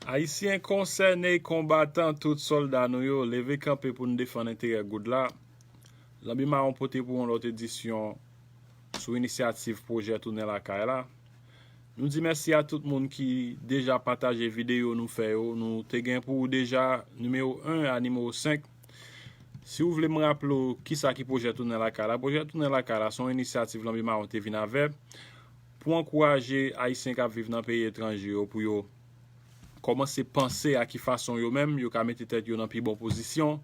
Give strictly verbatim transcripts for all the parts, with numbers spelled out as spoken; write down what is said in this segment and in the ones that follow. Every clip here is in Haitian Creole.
Ayisyen konsène, konbatan, tout sòlda nou yo, leve kanpe pou n defann enterè goud la. Lanbi Mawon pote pou yon lòt edisyon sou inisyativ pwojè Tounen Lakay la. Nou di mèsi a tout moun ki deja pataje videyo nou fè yo. Nou te gen pou deja nimewo en a nimewo senk. Si w vle m raple w kisa ki pwojè Tounen Lakay la, pwojè Tounen Lakay la se yon inisyativ Lanbi Mawon te vin avè pou ankouraje Ayisyen k ap viv nan peyi etranje yo pou yo kòmanse panse a ki fason yo menm yo ka mete tèt yo nan pi bon pozisyon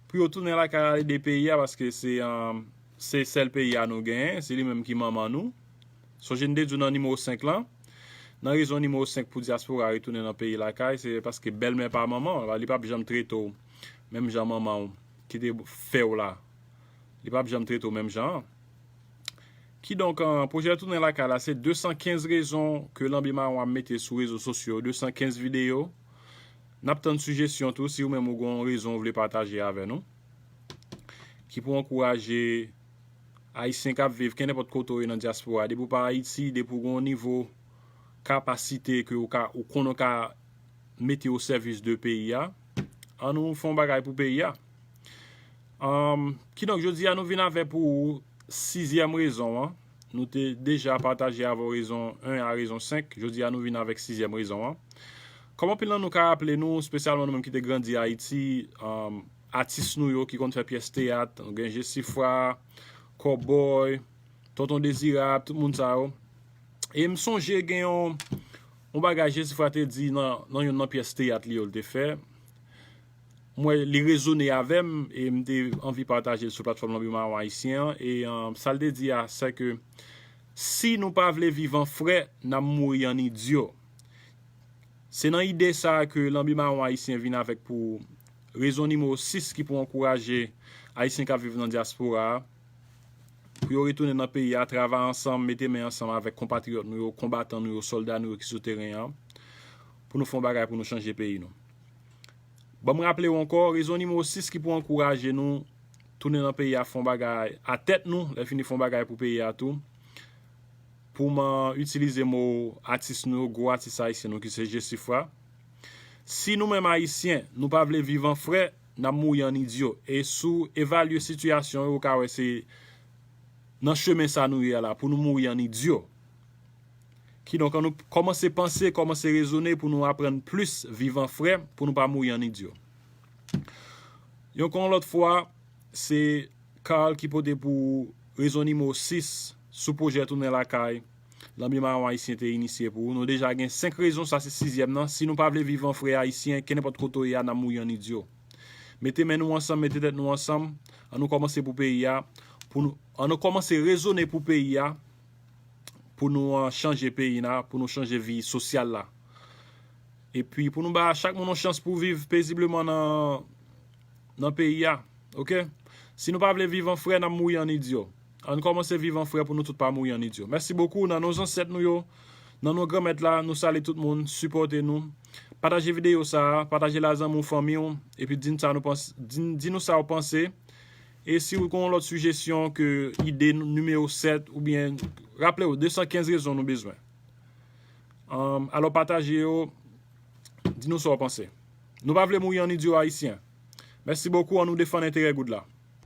pou yo tounen lakay al ede peyi a, paske se, um, se sèl peyi a nou genyen, se li menm ki manman nou. Sonje n te di w nan nimewo senk lan, nan rezon nimewo senk pou dyaspora retounen nan peyi lakay, se paske bèlmè pa manman w, li p ap janm trete w menm jan manman w ki te fè w la. Li p ap janm trete w menm jan an. Kidonk, an, pwojè Tounen Lakay la, se de san kenz rezon ke Lanbi Mawon ap mete sou rezo sosyo, de san kenz videyo. N ap tann sijesyon tou, si ou menm ou gen yon rezon ou vle pataje avè nou, ki pou ankouraje Ayisyen k ap viv kenenpòt kote w ye nan dyaspora, depi w pa Ayiti, depi w gen yon nivo kapasite ke ou ka, ou konnen w ka mete o sèvis de peyi a, ann nou fè yon bagay pou peyi a. Anm, kidonk, jodi a nou vin avè pou ou sizyèm rezon an. Nou te deja pataje avè w rezon en a rezon senk. Jodi a nou vin avèk sizyèm rezon an. Kòm anpil nan nou ka raple nou, espesyalman nou menm ki te grandi Ayiti, anm, atis nou yo ki konn fè pyès teyat, nou gen Jesifra, Kòbòy, Tonton Dezirab, tout moun sa yo. E m sonje gen yon, yon bagay Jesifra te di nan, nan youn nan pyès teyat li yo l te fè. M wè li rezone avè m e m te anvi pataje l sou platfòm Lanbi Mawon Ayisyen an. E, ann, sa l te di a, se ke si nou pa vle viv an frè, n ap mouri an idyo. Se nan ide sa a ke Lanbi Mawon Ayisyen vin avèk pou rezon nimewo sis ki pou ankouraje Ayisyen k ap viv nan dyaspora a, pou yo retounen nan peyi a, travay ansanm, mete men ansanm avèk konpatriyòt nou yo, konbatan nou yo, sòlda nou yo ki sou teren an, pou nou fè yon bagay pou nou chanje peyi nou. Ban m raple w ankò, rezon nimewo sis ki pou ankouraje nou tounen nan peyi a, fè yon bagay a tèt nou, lè fini fè yon bagay pou peyi a tou. Pou m, ah, itilize mo atis nou yo, gwo atis ayisyen nou ki se Jesifra. Si nou menm Ayisyen, nou pa vle viv an frè, n ap mouri an idyo. E si w evalye sitiyasyon yo, ou ka wè se nan chemen sa nou ye a la, pou nou mouri an idyo. Kidonk, ann nou kòmanse panse, kòmanse rezone pou nou aprann plis viv an frè, pou nou pa mouri an idyo. Yon kon lòt fwa, se Carl ki pote pou ou rezon nimewo sis sou pwojè Tounen Lakay Lanbi Mawon Ayisyen te inisye pou ou. Nou deja gen senk rezon, sa se sizyèm nan. Si nou pa vle viv an frè ayisyen, kenenpòt kote w ye a, n ap mouri an idyo. Mete men nou ansanm, mete tèt nou ansanm, ann nou kòmanse pou peyi a, pou nou, ann nou kòmanse rezone pou peyi a, pou nou, ah, chanje peyi a, pou nou chanje vi sosyal la. Epi pou nou ba chak moun yon chans pou viv pezibleman nan, nan peyi a. Oke? Si nou pa vle viv an frè, n ap mouri an idyo. Ann kòmanse viv an frè pou nou tout pa mouri an idyo. Mèsi bokou. Nan non zansèt nou yo, nan non Granmèt la, nou salye tout moun, sipòte nou. Pataje videyo sa a, pataje l a zanmi w, fanmi w, epi di n sa nou panse, di n, di nou sa w panse. E si w gen yon lòt sijesyon ke ide nimewo sèt, oubyen, raple w, de san kenz rezon nou bezwen. Anm, alò pataje yo, di nou sa w panse. Nou pa vle mouri an idyo ayisyen. Mèsi bokou, ann nou defann enterè goud la.